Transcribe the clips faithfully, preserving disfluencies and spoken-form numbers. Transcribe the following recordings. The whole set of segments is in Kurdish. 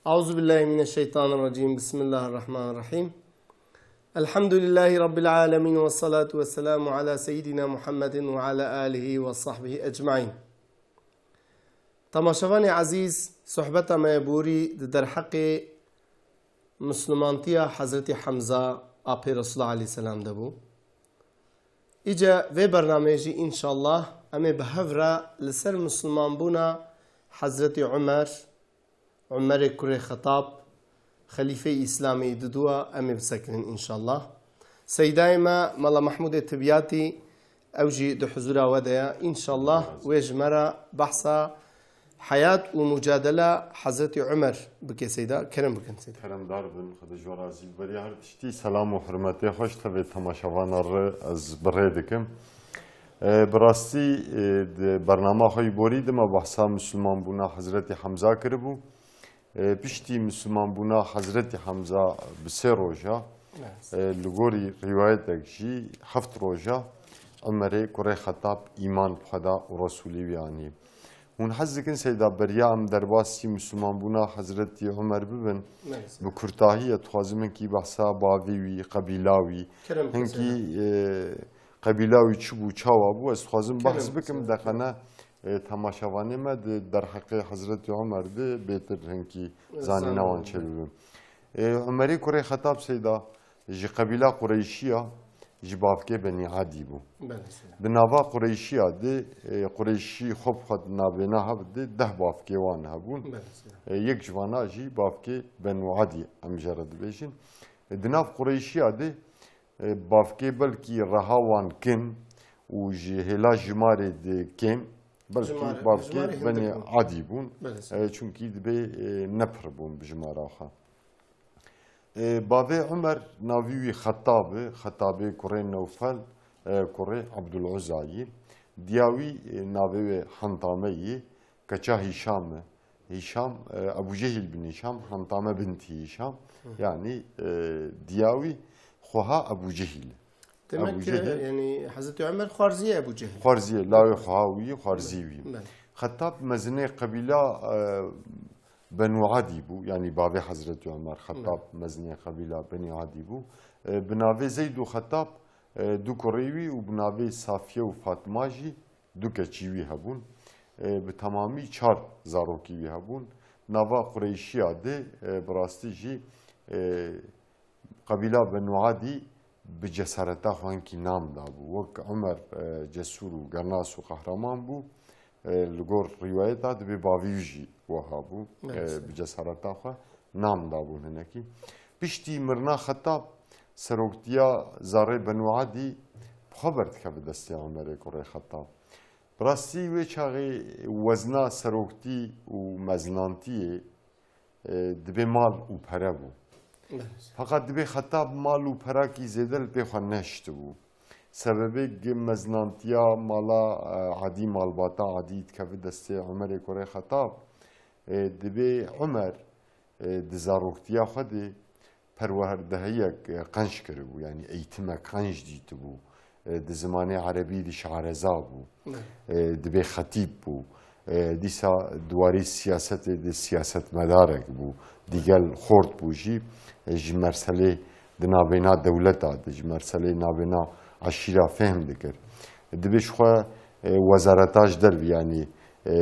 أعوذ بالله من الشيطان الرجيم. بسم الله الرحمن الرحيم. الحمد لله رب العالمين، والصلاة والسلام على سيدنا محمد وعلى آله وصحبه أجمعين. Temaşevanê ezîz, sohbeta me borî di derheqê Mislimantiya Hezretî Hemza apê Resulullah aleyhisselam de bû. Îce vê bernameyê jî înşallah em ê bi hev re li ser Mislimanbûna Hezretî Umer, Umerê kurê Xetab, Xelîfeyê Îslamê yî didû a em ê bisekinin înşallah. Seydayê me Mela Mehmûdê Tibyatî, ew jî di huzûra we de ye. Înşallah wê ji me re behsa heyat û mucadela Hezretî Umer bike Seyda. Kerem bikin Seyda. Keremdar bin, Xwedê ji we razî be. Beriya her tiştî selam û hurmetê xwe ji tevê temaşevana re ez bi rê dikim. E, bi rastî, e, di bernama xwe yî borî de me behsa Mislimanbûna Hezretî Hemza kiribû. E, piştî Mislimanbûna Hezretî Hemza bi sê roja, Evet. e, li gorî rîwayetek jî heft roja Umerê kurê Xetab îman bi Xweda û Resûlê wî anî. Hûn hez dikin Seyda, beriya em derbasî Mislimanbûna Hezretî Umer bibin, Maalesef. Bi kurtahî ye, dixwazim hinkî behsa bavê wî, qebîla wî, Kerem hinkî, Seyda. e, qebîla wî çi bû, çawa bû, ez dixwazim Kerem behs bikim, Seyda. Deqene e, temaşevanê me di derheqê Hezretî Omer de bêtir hinkî zanîna wan çêbibim. E, Umerê kurê Xetab Seyda ji qebîla Qureyşiya, ji bavkê Benî Adî bû. Belê Seyda. Di nava Qureyşiya de, e, Qureyşî xwe bi xwe di navbêna hev de deh bavkê wan hebûn. Belê Seyda. E, yek ji vana jî bavkê Benû Adî em jê re dibêjin. E, di nav Qureyşiya de E, bavkê belkî reha wan kin û ji hêla jimarê de kêm, belkî Jimare-, bavkê jimarê hindik Benî bûn. Adî bûn. Belê. E, çunkî dibê, e, ne pir bûn bi jimara xwe. E, bavê Umer navî wî Xetab e, Xetabê kurê Newfel, e, kurê Abdul Uzayî. Diya wî, e, navê wê Hentame yî, keça Hîşam e. Hîşam, e, Ebû Cehîl bin Hîşam, Hentame bintî Hîşam. Hı hı. Yanî, e, diya wî xweha Ebû Cehîl e. Demek Ebû ki, Cehîl. Yanî Hezretî Omer xwarziyê Ebû Cehîl. Xwarziyê, lawê xweha wî, xwarzî wî. Belê. Xetab mezinê qebîla, e, Benû Adî bû. Yanî bavê Hezretî Omer, Xetab Belê. Mezinê qebîla Benî Adî bû. E, bi navê Zeyd û Xetab, e, du kurê wî û bi navê Safiye û Fatma jî du keçî wî hebûn. E, bi temamî çar zarokî wî hebûn. Nava Qureyşiya de, e, bi rastî jî, e, qebîla Benû Adî bi cesareta xwe hinkî nam dabû. Wek Umer, e, cesûr û gernas û qehreman bû, e, li gor rîwayeta dibê bavî wî jî wiha bû. Evet. E, bi cesareta xwe nam dabûn hinekî. Piştî mirina Xetab, seroktiya zarê Benû Adî bi xwe berdikeve destê Umerê kurê Xetab. Bi rastî wê çaxê wezna seroktî û mezinantiyê, e, dibê mal û pere bû. Evet. Feqet dibê Xetab mal û perakî zêde li pê xwe nehiştibû. Sebebê gi mezinantiya mala, e, Adî, malbata Adî dikeve destê Umerê kurê Xetab, e, dibê Umer, e, di zaroktiya xwe de perwerdehiyek, e, qenc kiribû, yanî eğitimek qenc dîtibû. E, di zimanê erebî de şareza bû. Evet. E, dibê xetîb bû. E, dîsa di warê siyasetê de siyasetmedarek bû. Digel xort bû jî, e, ji merselê di navbêna dewleta de, ji merselê navbêna eşîra fehm dikir. Dibê ji xwe, e, wezareta ji derve, yanî, e,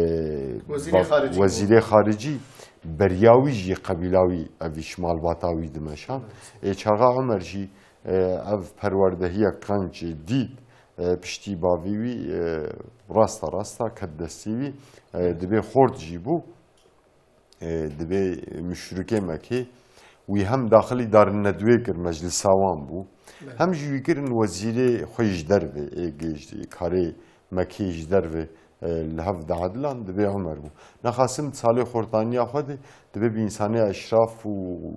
Wezîrê ba-, xaricî bû. Wezîrê xaricî beriya wî jî qebîla wî, ev îş malbata wî dimeşan. Evet. E, çaxa Umer jî, e, ev perwerdehiyek qenc dît, e, piştî bavî wî, e, rasta rasta ket destî wî, e, dibê xort jî bû. E, dibê muşrikê Mekê, wî hem daxilî darnedwê kir, meclisa wan bû. Belê. Hem jî wî kirin wezîrê xwe ji derve, ê gêj-, karê Mekê ji derve, e, li hev diedilan, dibê Umer bû. Nexasim di salê xortaniya xwe de, dibê bi însanê eşraf û,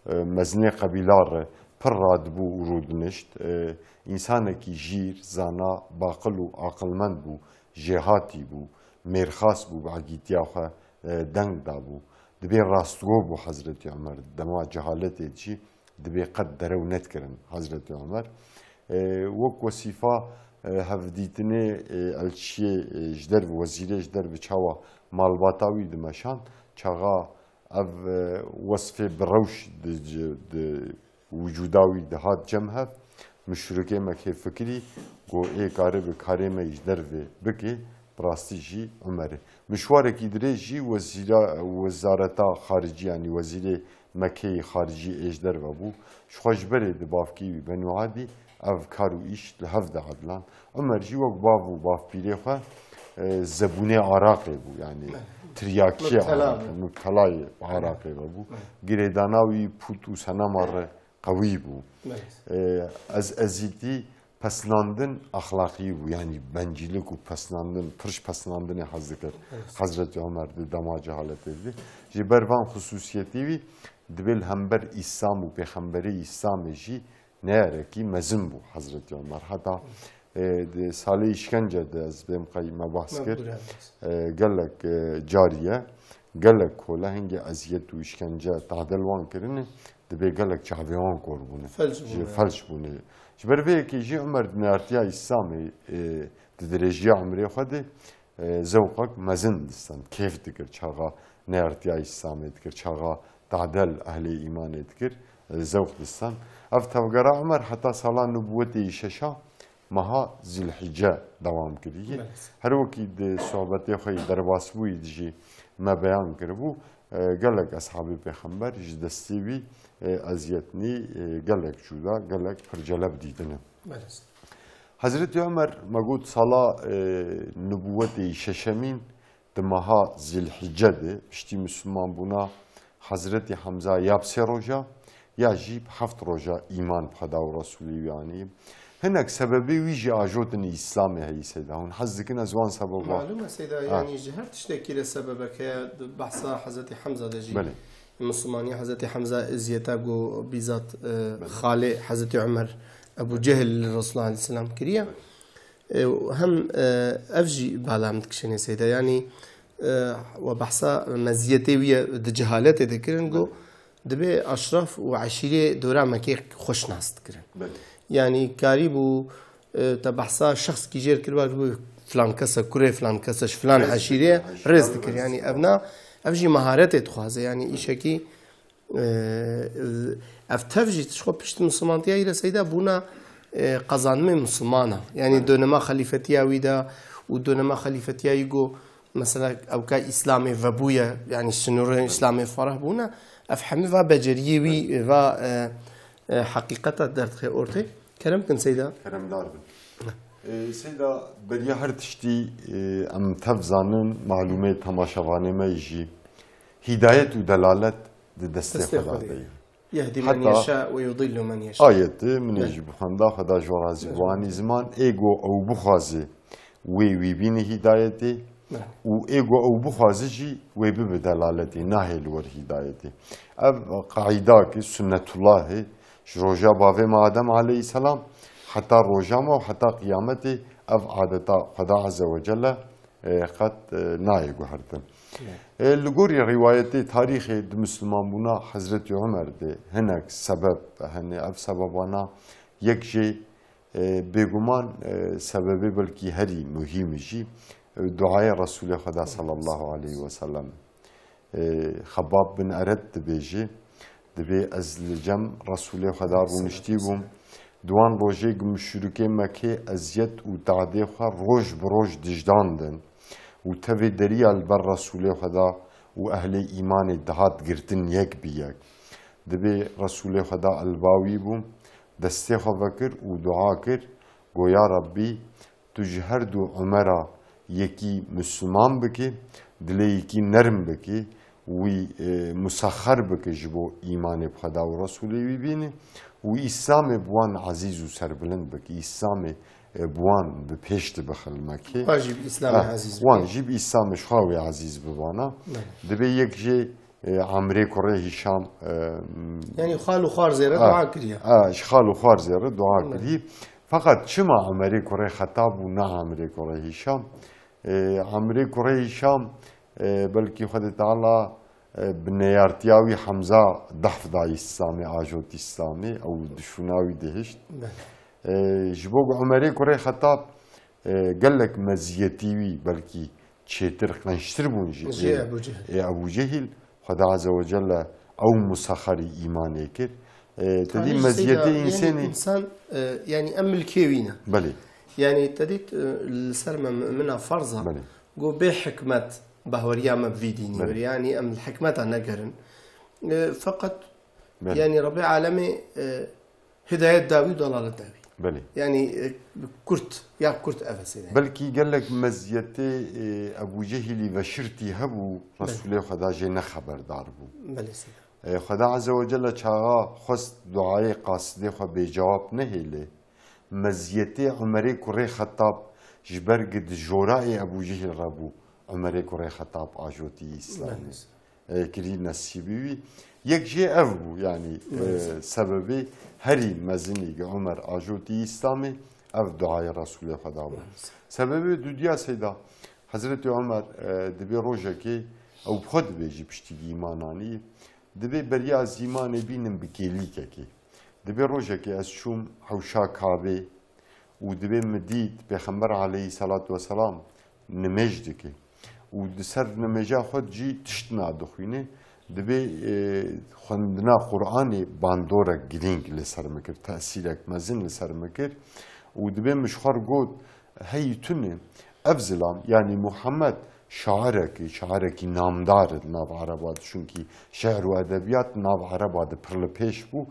e, mezinê qebîla re pir radibû û rûdinişt. E, însanekî jîr, zana, baqil û aqilmend bû, jêhatî bû, mêrxas bû, bi egîtiya xwe, e, deng dabû. Dibê rastgo bû Hezretî Omer. Dema cehaletê de jî dibê qet derew nedikirin Hezretî Omer. E, wek wesîfa, e, hevdîtinê, e, elçiyê, e, ji derve, wezîrê ji derve çawa malbata wî dimeşan, çaxa, ev, e, wesfê bi rewş di, di wicûda wî dihat cem hev, muşrikê Mekkê fikirî ku ê karibe karê me ji derve bike, bi rastî jî Umer e. Mişwarekî dirêj jî wezîra, wezareta xaricî, yanî wezîrê Mekkeyê xaricî ê ji derve bû. Ji xwe ji berê di bavkî wî Benû Adî ev kar û îş li hev diedilan. Umer jî wek bav û bavpîrê xwe, e, zebûnê araqê bû, yanî tiryakiyê Mubtela araqê, bû. Mubtelayê araqê ve bû. Evet. Girêdana wî pût û senema re qewî bû. Evet. E, ez ezîtî pesnandin exlaqî bû, yanî bencîlik û pesnandin, pir ji pesnandinê hez dikir. Evet. Hezretî Omer di dema cehaletê de. Ji ber van xisûsiyetê wî dibê li hember Îslam û pêxemberê Îslamê jî neyarekî mezin bû Hezretî Omer. Heta, e, di salê îşkence de ez bêm qey me bahs kir. E, gelek, e, cariye, gelek kole hingê eziyet û îşkence tadel wan kirine, dibê gelek çavê wan kor bûne. Felç bûne. Ji felç bûne. Ji ber vê yekê jî Omer di neyartiya Îslamê, e, di dirêjiya umrê xwe de, e, zewqek mezin distan. Kêf dikir, çaxa neyartiya Îslamê dikir, çaxa tadel ehlê îmanê dikir, e, zewq distan. Ev tevgera Omer heta sala nubûwetê yî şeşa meha Zîlhîce dewam kiriye. Evet. Her wekî di sohbetê xwe yî derbasbûyî de jî me beyan kiribû, e, gelek eshabê pêxember ji destê wî, e, eziyetnî, e, gelek cuda, gelek pirceleb dîtine. Evet. Hezretî Omer, me got sala, e, nubûwetê yî şeşemîn di meha Zîlhîce de, piştî Misliman bûna Hezretî Hemza ya bi sê roja, ya jî bi heft roja îman bi Xweda û Resûlê wî anî. Hinek sebebê wî jî ajotin Îslamê heyî Seyda. Hûn hez dikin ez wan sebeba Malûm e Seyda, Ha. yanî ji her tiştekî re sebebek heye, di behsa Hezretî Hemza de jî. Belê. Mislimaniya Hezretî Hemza eziyeta ku bîzat, e, Belê. xalê Hezretî Omer Ebu Cehil li Resulullah aleyhisselam kiriye. E, û hem, e, ev jî bala min dikişêne Seyda. Yanî, e, we behsa meziyetê wî ye di cehaletê de kirin, ku Belê. dibê eşraf û eşîrê dora Mekê xweş nas dikirin. Belê. Yanî karîbû, e, te behsa şexskî jêr kiriba, kiribû filan kes e, kurê filan kes e, ji filan Rêz eşîrê dikir, eşîrê rêz rêz dikir. dikir. Yanî ev na, ev jî meharetê dixwaze. Yanî îşekî, e, ev tev jî ji xwe pişt Mislimantiyayî re Seyda bûna, e, qezanimê Mislimana. Yanî Belê. dönema xelîfetiya wî de û dönema xelîfetiyayî ku mesela ewka Îslamê vebûye, yanî sinûrên Îslamê ferah bûne, ev hemî va beceriyê wî, va, e, e, heqîqeta derdixe ortê. Kerem bikin Seyda. Keremdar bin. E, Seyda, beriya her tiştî, e, em tev zanin, malûmê temaşevanê me jî hîdayet û delalet di destê Destê Xweda Xwedê. de ye. Yehdi men Heta yeşa ve yudillu men yeşa. Ayetê min ê Belê. jî bixwenda, Xweda ji we razî Belê. bû. Anî ziman, ê go ew bixwaze, wê wî bîne hîdayetê Belê. û ê go ew bixwaze jî wê bibe delaletê, nahê li wir hîdayetê. Ev qaîda ki sunnetullahê, ji roja bavê me Adem aleyhisselam heta roja me û heta qiyametê ev adeta Xweda Azze ve Celle, e, qet, e, nayê guhertin. Evet. E, li gorî rîwayetê tarîxê di Mislimanbûna Hezretî Omer de hinek sebeb hene. Ev sebebana yek jê, e, bêguman, e, sebebê belkî herî muhîm jî, e, duayê Resûlê Xweda sallallahu aleyhi ve sellem. E, Xebab bin Eret dibêje, dibê ez li cem Resûlê Xweda rûniştî bûm. Di wan rojê ku muşrikê Mekê eziyet û tadê xwe roj bi roj dijdandin û tevê deriya li ber Resûlê Xweda û ehlê îmanê dihat girtin yek bi yek. Dibê Resûlê Xweda li ba wî bûm, destê xwe vekir û dua kir, go ya Rebbî, Tu ji her du Umera yekî Misliman bike, dilê yekî nerm bike, wî, e, musexer bike ji bo îmanê bi Xweda û Resûlê wî bîne û Îslamê bi wan ezîz û serbilind bike. Îslamê, e, bi wan bi pêş dibixe li Mekê. Wan jî bi Îslamê Ha, ezîz wan bike. jî bi Îslamê ji xwe wê ezîz bibana. Belê. Dibê yek jê e, Amrê kurê Hîşam, e, Yanî xal û xwarzê re a, dua kiriye. a, ji xal û xwarzê re dua Evet. kiriye. Feqet çima Umerê kurê Xetab û ne Amrê kurê Hîşam? E, Amrê kurê Hîşam, e, belkî Xwedê Teala, e, bi neyartiya wî Hemza dehf da Îslamê, ajot Îslamê, ew dişûna wî dihişt. Evet. E, ji bo ku Umerê kurê Xetab, e, gelek meziyetî wî belkî çêtir, qençtir bûn ji Ji ê, Ebu Cehil. ê Ebu Cehil. Xweda Azze ve Celle ew musexerî îmanê kir. E, te dî Tanî meziyetê Seyda, yanî însenî însan, e, yanî em milkê wî ne. Belê. Yanî te dît, e, li ser me mumina ferz e. Belê. Go bê hikmet bahweriya me bi vî dînî Belê. wir. Yanî em li hikmeta negerin. E, feqet Belê. yanî Rebbê alemê, e, hidayet dawî û dalalet dawî. Belê. Yanî, e, kurt, ya kurt ev e Seyda. Belkî gelek meziyetê, e, Ebû Cehîlî veşirtî hebû, Belê. Resûlê Xweda jê ne xeberdar bû. Belê Seyda. E, Xweda Azze ve Celle çaxa xwest duayê qasidê xwe bêcewab nehêle. Meziyetê Umerê kurê Xettab ji ber gi di jorayê Ebû Cehîl re bû. Umerê kurê Xettab ajotî Îslamê. Belê. E, kirî nesîbî wî. Yek jê ev bû, yanî, e, Maalesef. sebebê herî mezinî gi Omer ajotî Îslamê, ev duayê Resûlê Xweda bû. Maalesef. Sebebê dudiya Seyda, Hezretî Omer, e, dibê rojekê ew bi xwe dibêjî piştî îmananî, dibê beriya ez îmanê bînim bi kêlîkekê. Dibê rojekê ez çûm hewşa Kabê, û dibê min dît Pêxember aleyhisselatu vesselam nimêj dike û di ser nimêja xwe jî tişt nadixwîne. Dibê, e, xwendina Qur'anê bandorek girîng li ser min kir, tesîrek mezin li ser min kir û dibê min ji xwe re got, hey tune, ev zilam, yanî Muhammed, şairekî, şairekî namdar e di nav Ereba de, çunkî şi'r û edebiyat di nav Ereba de pir li pêş bû.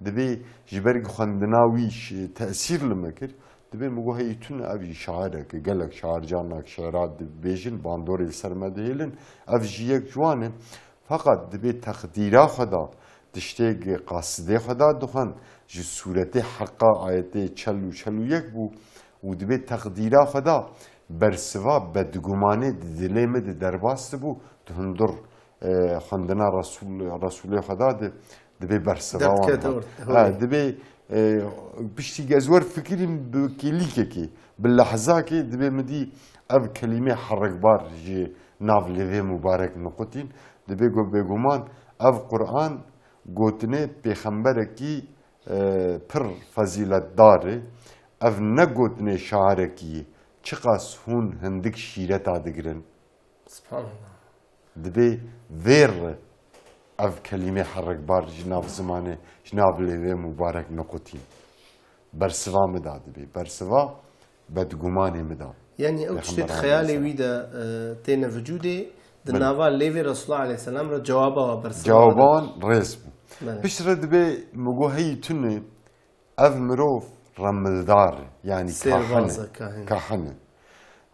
Dibê ji ber ku xwendina wî ş-, tesîr li me kir, dibê min got, hey tune, ev jî şairek e, gelek şair carinek şi'ra dibêjin, bandorê li ser me dihêlin, ev jî yek ji wan e. Feqet dibê teqdîra Xweda, tiştê ku qasidê Xweda dixwend, ji sûretê Heqa ayetê çel û çel û yek bû û dibê teqdîra Xweda bersiva bedgumanê di dilê min de derbas dibû, di hundir, e, xwendina Resûl-, Resûlê Xweda de dibê bersiva wan Derdikete hat. Ortê, Ha, holê. dibê, e, piştî ez wer fikirîm bi kêlîkekê, bi lehzakê dibê min dî ev kelîmê herikbar ji nav lêvê mubarek niqutîn. Dibê got bêguman ev Qur'an gotinê pêxemberekî, e, pir fezîletdar e. Ev ne gotinê şairekî ye. Çiqas hûn hindik şîreta digirin. Subhanallah. Dibê vêr ev kelîmê herikbar ji nav zimanê, ji nav lêvê mubarek niqutîn. Bersiva min da dibê. Bersiva bedgumanê min da. Yanî ew tiştê di Pêxember xeyalê aleyhisselam. wî de, e, têne vicûdê, di Belê. nava lêvê Resulullah aleyhisselam re cewaba wa bersiva Cewaba wan rêz bû. Belê. Piştre dibê min got hey tune, ev mirov remildar e, yanî Sêrbaz kahine, e, kahin. kahine.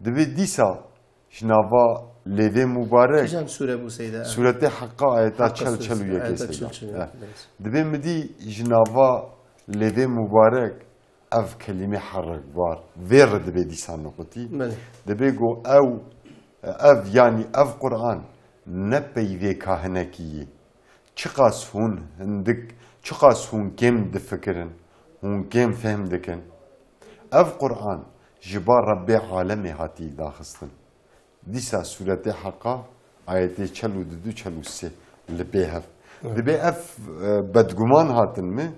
Dibê dîsa ji nava lêvê mubarek Kîjan sûre bû Seyda? Sûretê Heqa ayeta Heqa çel, çel û sûresi, yekê ayeta Seyda. çel, çel û yek, Eh. belê. Dibê min dî ji nava lêvê mubarek ev kelîmê herikbar. Vê re dibê dîsa niqutî. Belê. Dibê got ew, ev, yanî ev Qur'an ne peyvê kahinekî yê. Çiqas hûn hindik, çiqas hûn kêm difikirin, hûn kêm fehm dikin. Ev Qur'an ji ba Rebbê alemê hatiye daxistin. Dîsa sûretê Heqa, ayetê çel û du, çel û sê li pê hev. Evet. Dibê ev, e, bedguman hatin mi?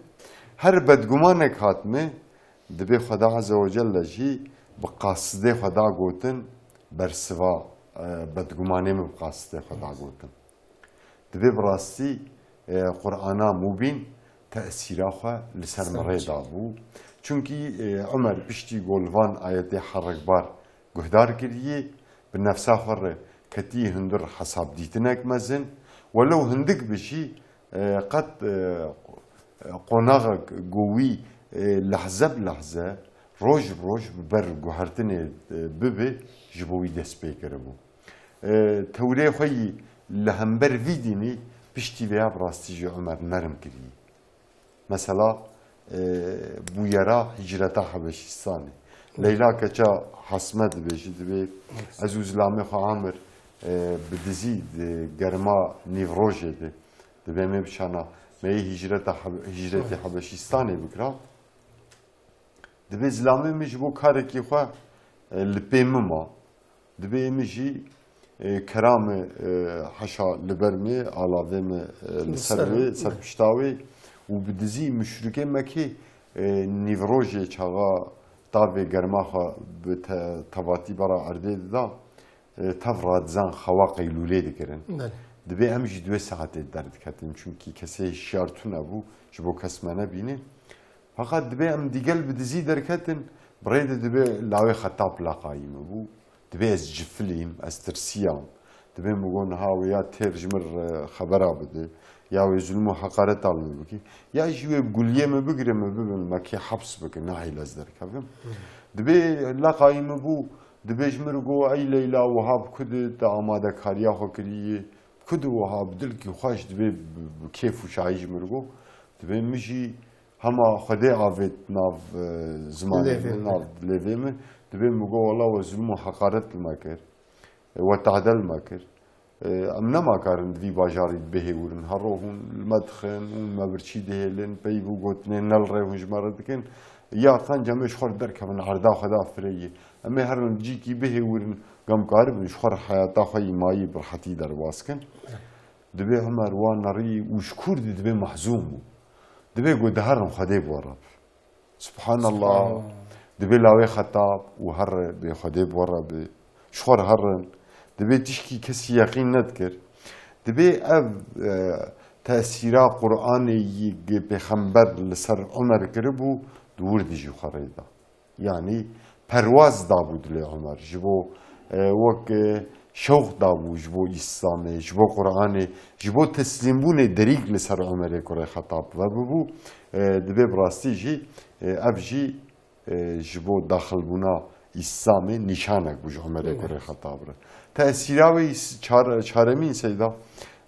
Her bedgumanek hat mi, dibê Xweda Azze ve Celle jî bi qasidê Xweda gotin, bersiva, e, bedgumanê min bi qasidê Xweda gotin. Dibê bi rastî, e, Qur'ana Mubîn tesîra xwe li ser min rê dabû. Çunkî, e, Umer piştî ku li van ayetê herikbar guhdar kiriye, bi nefsa xwe re ketiye hundir hesabdîtinek mezin. Welew hindik bi jî, e, qet, e, qonaxek ku wî, e, lehze bi lehze, roj bi roj bi ber guhertinê, e, bibe, ji bo wî dest pê kiribû. E, tewrê xwe yî li hember vî dînî piştî vêya bi rastî jî Umer nerm kiriye. Mesela, e, bûyera hicreta Hebeşîstanê. Leyla keça Hasme dibêjî, dibê, ez û zilamê xwe Amir, e, bi dizî di germa nîvrojê de, dibê me biçana, me yê hicreta Heb-, hicretê Hebeşîstanê bikira. Dibê zilamê min ji bo karekî xwe, e, li pê min ma. Dibê min jî, e, kera min, e, heşa li ber min, alavê min, e, li Li ser ser wê, wê. ser pişta wê û bi dizî muşrikê Mekê, e, nîvrojê çaxa tavê germa xwe bi te-, tevatî bera erdê dida. E, tev radizan xewa qeylûlê dikirin. Belê. Dibê em jî di wê saetê derdiketin, çunkî kesê hişyar tune bû, ji bo kes me nebîne. Feqet dibê em digel bi dizî derketin, bi rê de dibê lawê Xetab leqayî min bû. Dibê ez cifilîm, ez tirsiyam. Dibê min got, niha wê ya têr ji min re xebera bide, ya wê zulm û heqareta li min bike, ya jî wê bi guliyê min bigire, min bibin, me kê heps bike, nahêle ez derkevim. Dibê leqayî min bû, dibê ji min re got, ey Leyla, wiha bi ku de te amadekariya xwe kiriye, bi ku de wiha bi dilkî xweş, dibê bi, bi kêf û şahî ji min re got. Dibê min jî hema Xwedê avêt nav, e, zimanê Lêvê min, min. Nav lêvê min. Dibê min got, wela we zulm û heqaret li me kir. E, we tehde li me kir. E, em nema karin di vî bajarî de bihêwirin. Her ro hûn li me dixin, hûn me birçî dihêlin, peyv û gotinên ne li rê hûn ji me re dikin. Ya qenc em ê ji xwe re derkevin, erda xwe da fireyê. Em ê herin li cîkî bihêwirin, ku em karibin ji xwe re heyata xwe yî mayî bi rehetî derbas kin. Dibê Umer wan nerî û ji kûr dî dibê mehzûn bû. Dibê got, diherin Xwedê bi we re be. Subhanallah. Subhanallah. Dibê lawê Xetab û herre bê Xwedê bi we re be. Ji xwe re herin. Dibê tişkî kesî yeqîn nedikir. Dibê ev, e, tesîra Qur'anê yî gi pêxember li ser Umer kiribû, di wir de jî xwe rê da. Yanî perwaz dabû dilê Umer. Ji bo, e, wek, e, şewq dabû ji bo Îslamê, ji bo Qur'anê, ji bo teslîmbûnê derîk li ser Umerê kurê Xetab vebibû. E, dibê bi rastî jî, e, ev jî, e, ji bo daxilbûna Îslamê nîşanek bû ji Umerê Evet. kurê Xetab re. Tesîra wê îs-, çar-, çaremîn Seyda,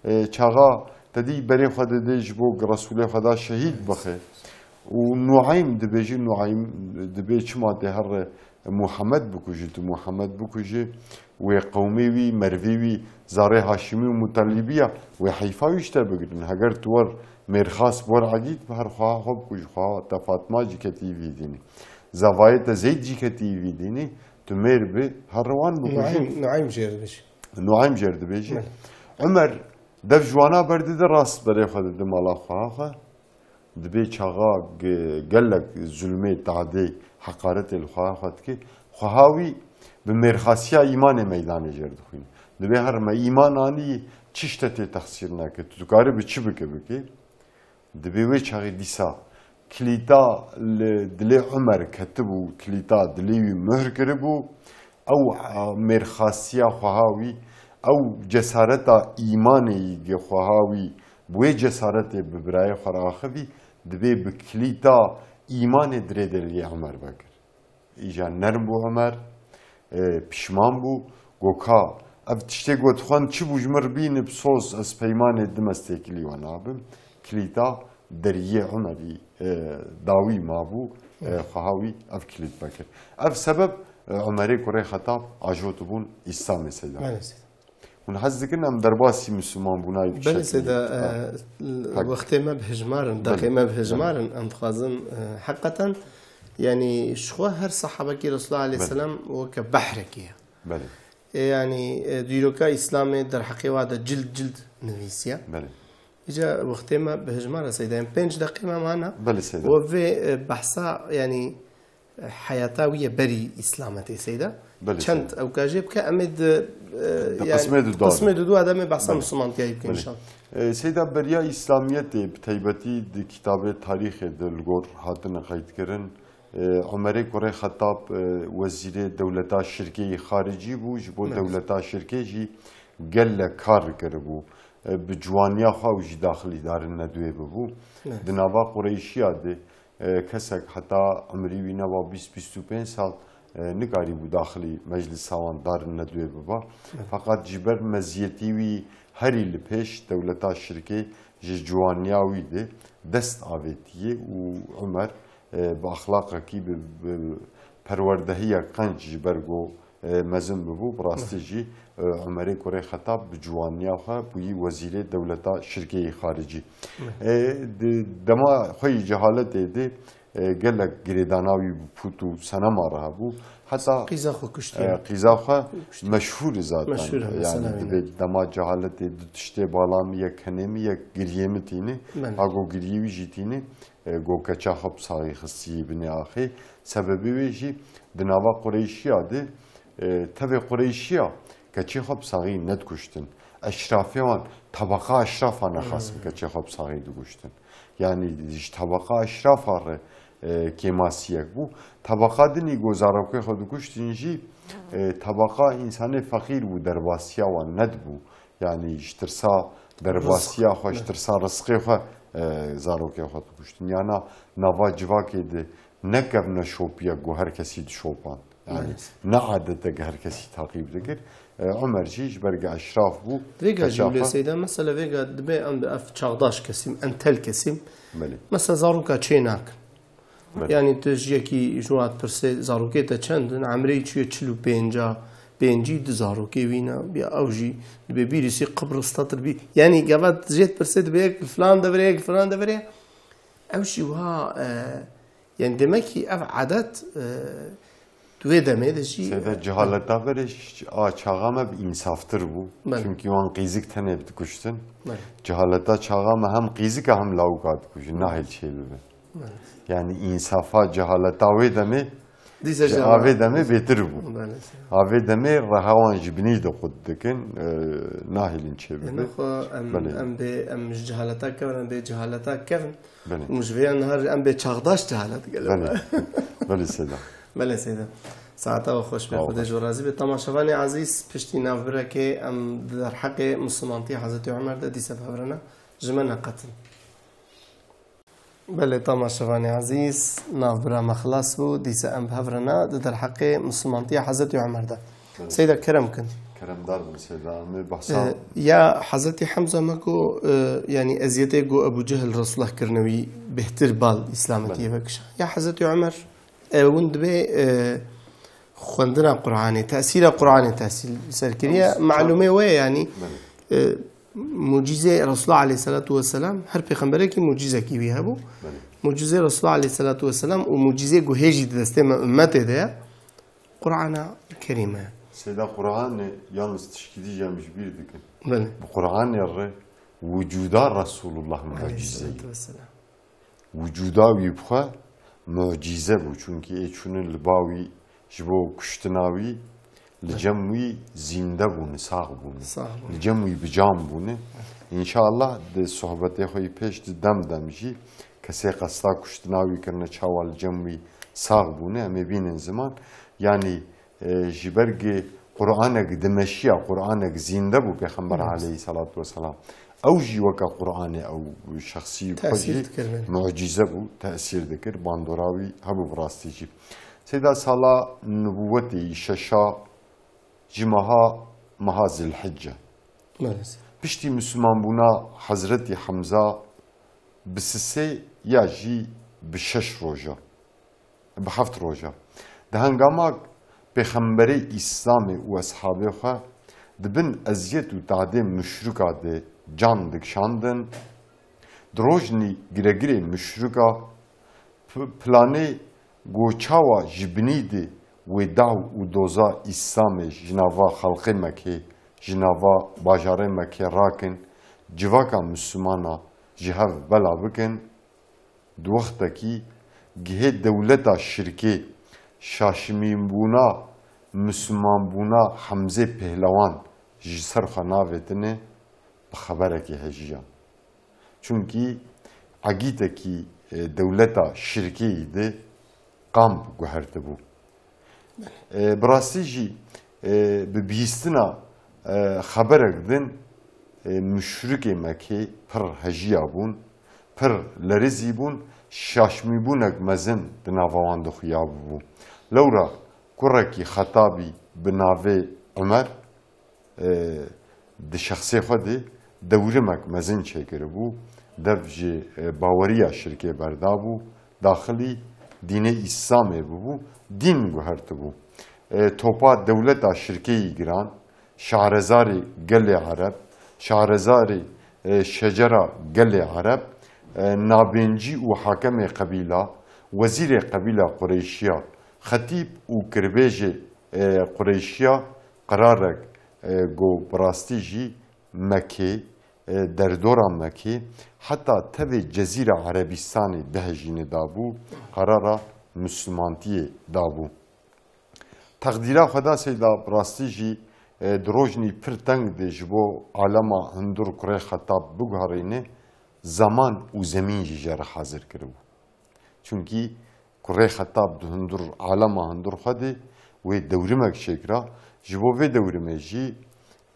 e, çaxa te dî berê xwe dide ji bo Resûlê Xweda şehîd bixe. Û Nuaym dibêje, Nuaym dibê çima tê herre Muhammed bikuje, tu Muhammed bikuje, wê qewmê wî, mervê wî, zarê Haşimî û Mutalibî ya, wê heyfa wî ji te bigirin. Heger tu wer mêrxas bi wer egît, bi her xweha xwe bikuje, xweha te Fatma jî ketî vî dînî. Zavayê te Zeyd jî ketî vî dînî, tu mêr bi, herre wan bikuje. Nuaym, Nuaym jêr dibêje. Nuaym jêr dibêje. Belê. Umer dev ji wana berdide rast berê xwe dide mala xweha xwe. Dibê çaxa ge-, gelek zulmê, tadê, heqaretê li xweha xwe dike, xweha wî bi mêrxasiya îmanê meydanê jêr dixwîne. Dibê her me îman anî, çi ji te tê texsîr neke, tu dikarî bi çi bike bike. Dibê wê çaxê dîsa kilîta li dilê Umer ketibû, kilîta dilê wî muhr kiribû. Ew, e, mêrxasiya xweha wî, ew cesareta îmanê yî gi xweha wî, bi wê cesaretê bi birayê xwe re axivî, dibê bi kilîta îmanê dirê dergê Umer vekir. Îja nerm bû Umer, e, pişman bû, got, ka ev tiştê got xwen çi bû ji min re bîne bi soz, ez peymanê dim ez têkilî we nabim. Kilîta deriyê Umerî, e, dawî mabû, e, xweha wî ev kilît vekir. Ev sebeb, e, Umerê kurê Xetab ajotibûn Îslamê Seyda. Belê Seyda. Hûn hez dikin em derbasî Misliman bûnayî Belê biçekin. Seyda, e, Pek. wextê me bi hijmar in, Belê. deqê me bi hijmar in, em dixwazin, e, heqeten, yanî ji xwe her sehabekî Resulullah aleyhisselam weke behrekê ye. Belê. E, yanî, e, dîroka Îslamê derheqê wa de cild cild nivîsiye. Belê. Îca wextê me bi hijmar e Seyda. Em pênc deqê me mane. Belê Seyda. We vê, e, behsa, yanî, e, heyata wî ye berî Îslametê Seyda. Belê Çend Seyda. ew ka jê bike, em ê di, e, Di yanî, qismê di dua de. qismê di dua de em ê behsa Belê. Mislimantiyayî bikin Belê. inşallah. E, Seyda, beriya Îslamiyetê bi taybetî di kitabê tarîxê de li gor hatine qeydkirin. E, Umerê kurê Xetab, e, wezîrê dewleta şirkê yî xaricî bû, ji bo Evet. dewleta şirkê jî gelek kar kiribû. E, bi ciwaniya xwe ew jî daxilî darin nedwê bibû. Evet. Di nava Qureyşiya de, e, kesek heta umrî wî neba bîst bîst û pênc sal, e, nikarîbû daxilî meclisa wan darin nedwê biba. Evet. Feqet ji ber meziyetî wî herî li pêş dewleta şirkê ji ciwaniya wî de dest avêtiye û Umer, e, bi exlaqekî, bi, bi perwerdehiya qenc ji ber ku, e, mezin bibû, bi rastî jî, e, Umerê kurê Xetab bi ciwaniya xwe bûyî wezîrê dewleta şirkeyê xaricî. E, di dema xwe yî cehaletê de, e, gelek girêdana wî bi pût û senema re hebû. Heta, Qîza xwe kuştiye. e, qîza xwe Kuştiye. meşhûr e zaten. Meşhûr e, Yani mesela, dibê yani. dema cehaletê du tiştê bala min, yek kenê min, yek giriyê min tîne. Belê. Ha go giriyê wî jî tîne, e, go keça xwe bi saxî xistiyê binê axê. Sebebê wê jî di nava Qureyşiya de, e, tevê Qureyşiya keçê xwe bi saxî nedikuştin. Eşrafê wan, tebeqa eşrafa nexasim Hmm. keçê xwe bi saxî dikuştin. Yanî ji tebeqa eşrafa re, e, kêmasiyek bû. Tebeqa dinî ku zarokê xwe dikuştin jî, e, tebeqa însanê feqîr bû, derbasiya wan nedibû. Yanî ji tirsa derbasiya Rizq. xwe, ji tirsa rizqê xwe, e, zarokê xwe dikuştin. Yana nava civakê de nekevne şopiyek ku her kesî dişopan. Yani Maalesef. ne adetek her kesî taqîb dikir. E, Omer jî ji ber ge eşraf bû. Vêga jî wile seyda, mesela vêga dibe em bi ev çağdaş kesîm, entel kesîm. Belê. Mesela zaroka çê nakin. Belê. Yani tu ji yekî ji wan pirsê zarokê te çend in? Emrê çûye çil û pênca, pêncî du zarokê wî ne. Ya ew jî dibe bîrîsî qibr statir bî. Yani gava jê pirsê dibe yek filan devirê, yek filan devirê. Ew jî wiha, e, yani demek ki ev adet, e, di wê demê de jî Seyda, cehaleta berê ş-, a çaxa me bi însaftir bû. Belê. Çünkü wan qîzik tenê bi dikuştin. Belê. Cehaleta çaxa me hem qîzika hem lawika dikuştin. Belê. Nahêl çê bibe. Belê. Yani însafa cehaleta wê demê Dîse ji cehalet. avê demê bêtir bû. Belê. Avê demê reha wan ji binî de qut dikin, e, nahêlin çê bibe. Nexwe em, Belê. em bê, em ji cehaleta kevin, em bê cehaleta kevin. Belê. Û ji vê ya nihar em bê çağdaş cehalet gelin. Belê. Belê Seyda. Belê Seyda. Saeta we xweş be, Sağ ol. Xwedê ji we razî be. Temaşevanê ezîz, piştî navbirekê em di derheqê Mislimantiya Hezretî Omer de dîse bi hev re ne, ji me neqetin. Belê, temaşevanê ezîz, navbira me xilas bû, dîse em bi hev re ne di derheqê Mislimantiya Hezretî Omer de. Belê. Seyda, kerem kin. Keremdar bin Seyda, em ê behsa Ee, ya Hezretî Hemza me ku, e, yani eziyetê ku Ebu Cehil Resulullah kirine wî bêhtir bal Îslametiyê Belê. vekişa. Ya Hezretî Omer, e, hûn dibê, e, xwendina Qur'anê, tesîra Qur'anê tesîr li ser kiriye. Tamam. Malûmê we ye, yani, Belê. e, mucîzê Resulullah aleyhissalatu vesselam, her pêxemberekî mucîzekî wî hebû. Belê. Mucîzê Resulullah aleyhissalatu vesselam û mucîzê ku hê jî di destê me ummetê de ye, Qur'ana Kerîm e. Seyda, Qur'anê, yalnız tişkî dî em ji bîr dikin. Belê. Bi Qur'anê re wicûda Resulullah mucîzeyî. Aleyhissalatu vesselam. Wicûda wî bi xwe mucîze bû, çunkî ê çûnin li ba wî ji bo kuştina wî, li cem wî zînde bûne, sax bûne. Sax bûne. Li cem wî bi can bûne. Înşallah di sohbetê xwe yî pêş di dem dem jî kesê qesta kuştina wî kirine, çawa li cem wî sax bûne, em ê bînin ziman. Yanî, e, ji ber gi Qur'anek dimeşiya, Qur'anek zînde bû Pêxember Evet. aleyhissalatu vesselam. Ew jî weke Qur'anê ew şexsî xwe Tesîr jî dikir, belê. mucîze bû, tesîr dikir, bandora wî hebû bi rastî jî. Seyda, sala nubûwetê yî şeşa ji meha, meha Zilhicce. Maalesef. Piştî Mislimanbûna Hezretî Hemza bi sisê ya jî bi şeş roja. Bi heft roja. Di hengama Pêxemberê Îslamê û eshabê xwe di bin eziyet û tadê muşrika de can dikişandin, di rojnî giregirê muşrika p-, planê ku çawa ji binî de wê daw û doza Îslamê ji nava xelqê Mekê, ji nava bajarê Mekê rakin, civaka Mislimana ji hev bela bikin, Di wextekî gihê dewleta şirkê şaşimînbûna, mislimanbûna Hemzê Pehlewan ji ser xwe navêtine, bi xeberekî hejiya. Çunkî egîtekî, e, dewleta şirkê yî de kamp guhertibû. E, bi rastî jî, e, bi bihîstina, e, xeberek din, e, muşrikê Mekê pir hejiya bûn, pir lerizî bûn, şaşmîbûnek mezin di nava wan de xuya bûbû. Lewra kurekî Xetabî bi navê Umer, e, di şexsê xwe de dewrimek mezin çêkiribû, dev ji, e, baweriya şirkê berdabû, daxilî dînê Îslamê bûbû, dîn guhertibû. E, topa dewleta şirkê yî giran, şahrezarê gelê Ereb, şahrezarê, e, şecera gelê Ereb, e, nabêncî û hakemê qebîla, wezîrê qebîla Qureyşiya, xetîb û kirbêjê, e, Qureyşiya qerarek, e, got, bi rastî jî Mekê, e, derdora Mekê, heta tevê Cezîra Erebîstanê bihejîne dabû, qerara Mislimantiyê dabû. Teqdîra Xweda Seyda, bi rastî jî, E, di rojnî pir teng de ji bo alema hundur kurê Xetab biguherîne, zeman û zemîn jî jê re hazir kiribû. Çunkî kurê Xetab di hundur, alema hundur xwe de wê dewrimek çêkira. Ji bo vê dewrimê jî,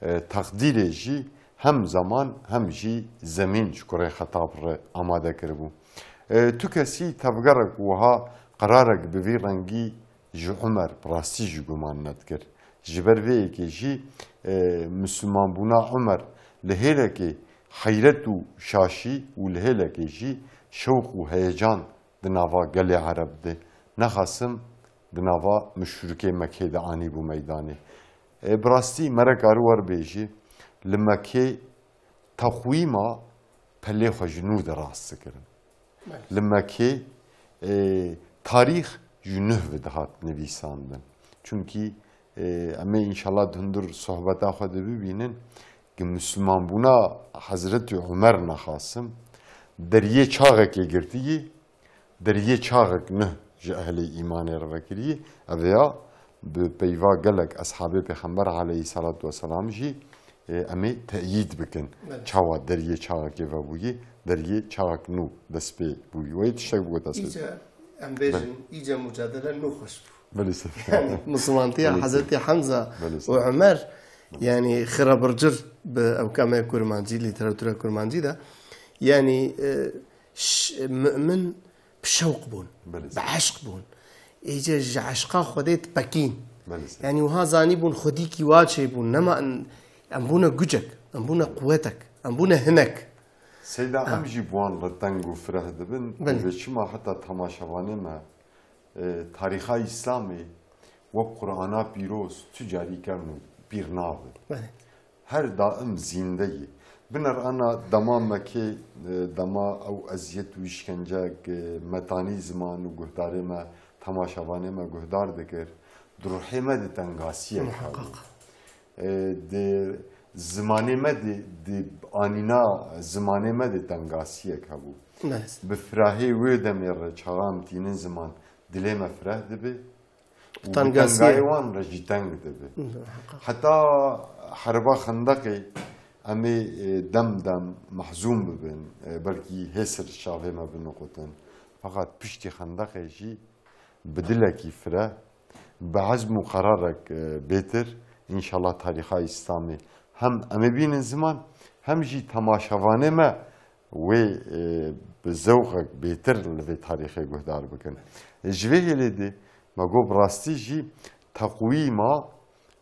e, teqdîrê jî hem zeman hem jî zemîn ji kurê Xetab re amade kiribû. E, tu kesî tevgerek wiha qerarek bi vî rengî ji Umer bi rastî jî guman nedikir. Ji ber vê yekê jî, e, Mislimanbûna Umer li hêlekê heyret û şaşî û li hêlekê jî şewq û heyecan di nava gelê Ereb de, nexasim di nava muşrikê Mekkê de anîbû meydanê. E, bi rastî me re kariwar bêjî, li Mekkê teqwîma pelê xwe ji nû de rast dikirin. Belê. Li Mekkê, e, tarîx ji nuh ve dihat nivîsandin. Çunkî, e, em ê înşallah di hundir sohbeta xwe de bibînin, ki Mislimanbûna Hezretî Umer nexasim deriyê çaxekê girtiyî, deriyê çaxek nuh ji ehlê îmanê re vekirî. Ev ya bi peyva gelek eshabê Pêxember aleyhissalatu vesselam jî, e, em ê teyîd bikin. Belê. Çawa deriyê çaxekê vebûyî, deriyê çaxek nû dest pê bûyî. Wê tiştek bigota ser. Îca em bêjin, Belê. Îca mucadele nû xweş bû. Belê ser. Yani, Mislimantiya Belê ser. Hezretî Hemza Belê ser. Û Umer, Belê. Yani, xira bircir bi ewkame kurmancî, lîteratûra kurmancî de, yani, e, ş-, mu'min bi şewq bûn, Belê. Bi eşq bûn. Êce ji eşqa Xwedê dipekîn. Belê. Yani wiha zanîbûn xwedîkî wa çêbûn. Nema em, em bûne gucek, em bûne quwetek, em bûne hinek. Seyda, Ha. Em jî bi wan re teng û fireh dibin. Belê. Vê çima heta temaşevanê me, e, tarîxa Îslamê wek Qur'ana pîroz tu carî kevn û pîr nabe. Belê. Her daim zînde ye. Biner ana dema Mekê, e, dema ew eziyet û îşkence, e, me tanî ziman û guhdarê me, temaşevanê me guhdar dikir, di ruhê me de tengasiyek hebû. Muheqeq. E, di zimanê me de, di anîna zimanê me de tengasiyek hebû. Belê. Bi firahê wê demê re çaxa em tînin ziman, dilê me fireh dibe. Û bi Tengasiyê. Tengayê wan re jî teng dibe. Muheqeq. Heta heriba Xendeqê em ê, e, dem dem mehzûn bibin, e, belkî hêsir çavê me biniqutin. Feqet piştî Xendeqê jî bi dilekî fireh, bi ezm û qerarek, e, bêtir, înşallah tarîxa Îslamê hem em ê bînin ziman, hem jî temaşevanê me wê, e, bi zewqek bêtir li vê tarîxê guhdar bikin. Ji vê hêlê de me got bi rastî jî teqwîma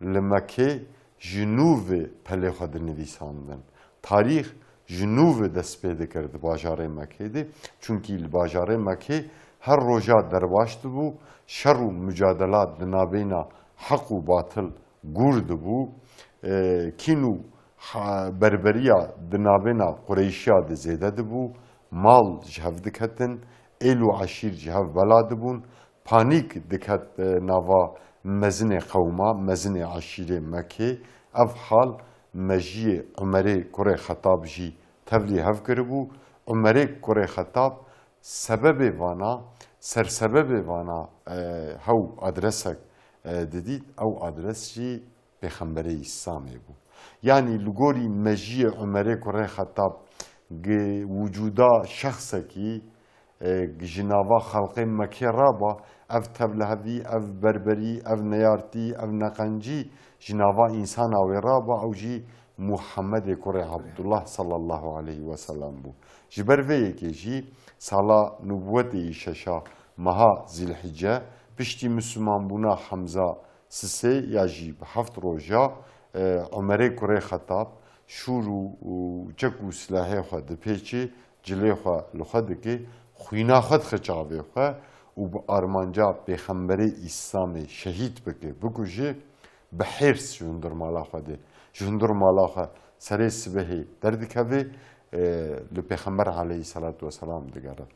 li Mekê ji nû ve pelê xwe dinivîsandin. Tarîx ji nû ve dest pê dikir di bajarê Mekê de. Çunkî li bajarê Mekê her roja derbaş dibû, şer û mucadela di nabêna heq û batil gûr dibû, e, kîn û ha-, berberiya di nabêna Qureyşiya de zêde dibû, mal ji hev diketin, êl û eşîr ji hev bela dibûn, panîk diket, e, nava mezinê qewma, mezinê eşîrê Mekê. Ev hal mejiyê Umerê kurê Xetab jî tevlî hev kiribû. Umerê kurê Xetab sebebê vana, sersebebê vana, e, hew adresek, e, didît, ew adres jî Pêxemberê Îslamê bû. Yanî li gorî mejiyê Umerê kurê Xetab, gi wicûda şexsekî, e, ji nava xelqê Mekê raba, ev tevlihevî, ev berberî, ev neyartî, ev neqencî ji nava însana wê raba, ew jî Muhammedê kurê Abdullah sallallahu aleyhi ve sellem bû. Ji ber vê yekê jî sala nubwetê yî şeşa meha Zîlhicce, piştî Mislimanbûna Hemza sisê ya jî bi heft roja, e, Umerê kurê Xetab şûr û, û çek û silahê xwe dipêçê, cilê xwe li xwe dike, xwîna xwe dixe çavê xwe û bi armanca Pêxemberê Îslamê şehîd bike, bikuje, bi hêrs ji hundir mala xwe de, ji hundir mala xwe serê sibehê derdikeve, e, li Pêxember aleyhisselatu vesselam digere.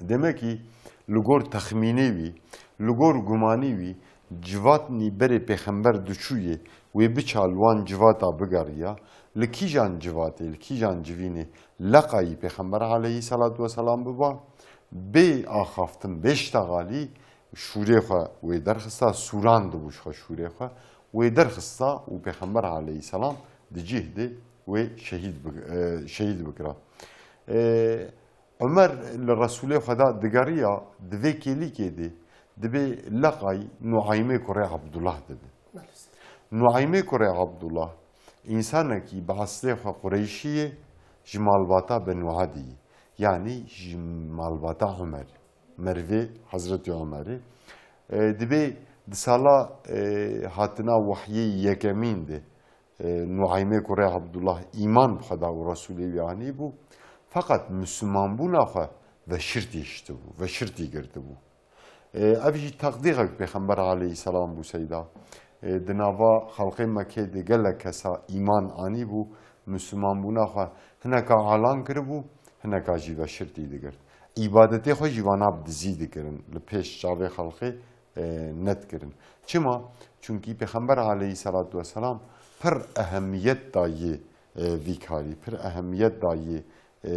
Demekî li gor texmînê wî, li gor gumanî wî, civatnî berê Pêxember diçûyê, wê biça li wan civata bigeriya, li kîjan civatê, li kîjan civînê leqayî Pêxember aleyhisselatu vesselam biba, bê axaftin, bê ştexalî şûrê xwe wê derxista, sûrandibû ji xwe şûrê xwe wê derxista û Pêxember aleyhisselam di cih de wê şehîd bi-, e, şehîd bikira. E, Umer li Resûlê Xweda digeriya, di vê kêlîkê de dibê leqay Nuaymê kurê Abdullah dibe. Maalesef. Nuaymê kurê Abdullah, însanekî bi eslê xwe Qureyşî ye, ji malbata Benu Adî ye. Yanî ji malbata Umer, merivê Hezretî Umerê. E, dibê di sala, e, hatina wehyê yekemîn de, e, Nuaymê kurê Abdullah îman bi Xweda û Resûlê wî anîbû. Feqet Mislimanbûna xwe veşirtî hiştibû, veşirtî girtibû. E, ev jî teqdîrek Pêxember aleyhisselam bû seyda. E, di nava xelqê Mekkê de gelek kesa îman anîbû, Mislimanbûna xwe hineka alan kiribû, hineka jî veşirtî digirt. Îbadetê xwe jî vana bi dizî dikirin, li pêş çavê xelqê, e, nedikirin. Çima? Çunkî Pêxember aleyhisselatu vesselam pir ehemiyet dayê, e, vî karî, pir ehemiyet dayê, e,